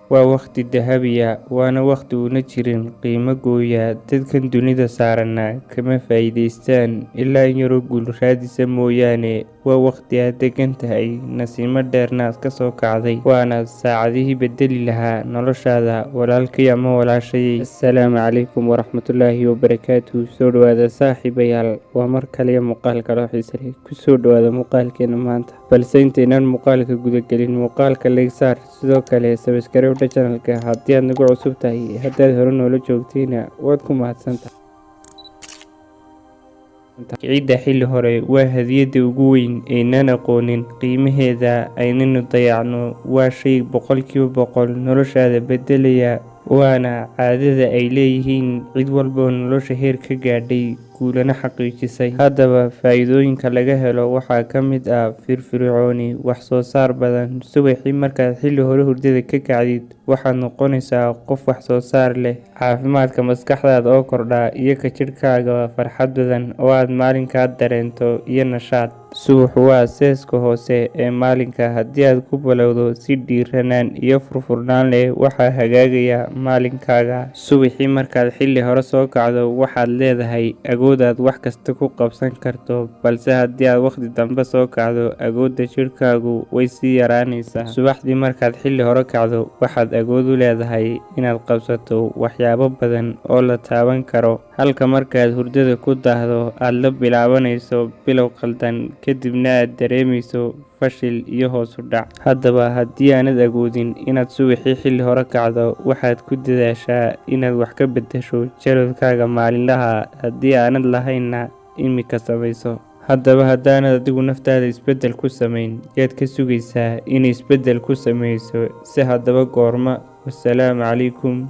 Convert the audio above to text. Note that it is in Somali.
Waa wakhti dahabiya, waana wakhti uuna jirin qiimo gooya. Dadkan dunida saaranna kama faa'iidaystaan ilaa in yaroo guul raadisa mooyaane. Waa wakhti aad degan tahay, nasiimo dheerna aad ka soo kacday, waana saacadihii bedeli lahaa noloshaada, walaalkay ama walaashayay. Assalaamu calaykum waraxmatullaahi wabarakaatu. Soo dhawaada, saaxiibayaal, waa mar kaliya muuqaal kaloo xiise leh. Kusoo dhawaada muuqaalkeena maanta. Balse intaynaan muuqaalka gudagelin, muuqaalka like saar, sidoo kale subscribe channelka haddii aad nagu cusub tahay. Haddaad hore noola joogtayna, waad ku mahadsantahay. Kicidda xilli hore waa hadiyadda ugu weyn aynaan aqoonin qiimaheeda, aynanu dayacno. Waa shay 100% noloshaada beddelaya, waana caadada ay leeyihiin cid walba oo nolosha heer ka gaadhay, guulana xaqiijisay. Haddaba, faa'iidooyinka laga helo waxaa ka mid ah firfircooni, wax soo saar badan. Subaxii markaad xilli hore hurdada ka kacdid, waxaad noqonaysaa qof wax soo saar leh. Caafimaadka maskaxdaada oo kordha iyo ka jidhkaaga, farxad badan oo aad maalinkaa dareento iyo nashaad. Subaxu waa seeska hoose ee maalinka. Haddii aad ku bilowdo si dhiiranaan iyo furfurnaan leh, waxaa hagaagaya maalinkaaga. Subaxii markaad xilli hore soo kacdo, waxaad leedahay awood aad wax kasta ku qabsan karto, balse haddii aad wakhti dambe soo kacdo, awoodda jidhkaagu way sii yaraanaysaa. Subaxdii markaad xilli hore kacdo, waxaad awood u leedahay inaad qabsato waxyaabo badan oo la taaban karo, halka markaad hurdada ku daahdo aad la bilaabanayso bilow qaldan, kadibna aad dareemayso fashil iyo hoos u dhac. Haddaba, haddii aanad awoodin inaad subaxii xilli hore kacdo, waxaad ku dadaashaa inaad wax ka beddesho jadwalkaaga maalinlaha. Haddii aanad lahaynna, imika samayso. Haddaba, haddaanad adigu naftaada isbeddel ku samayn, yaad ka sugaysaa inay isbeddel ku samayso? Si haddaba goorma? Wasalaamu calaykum.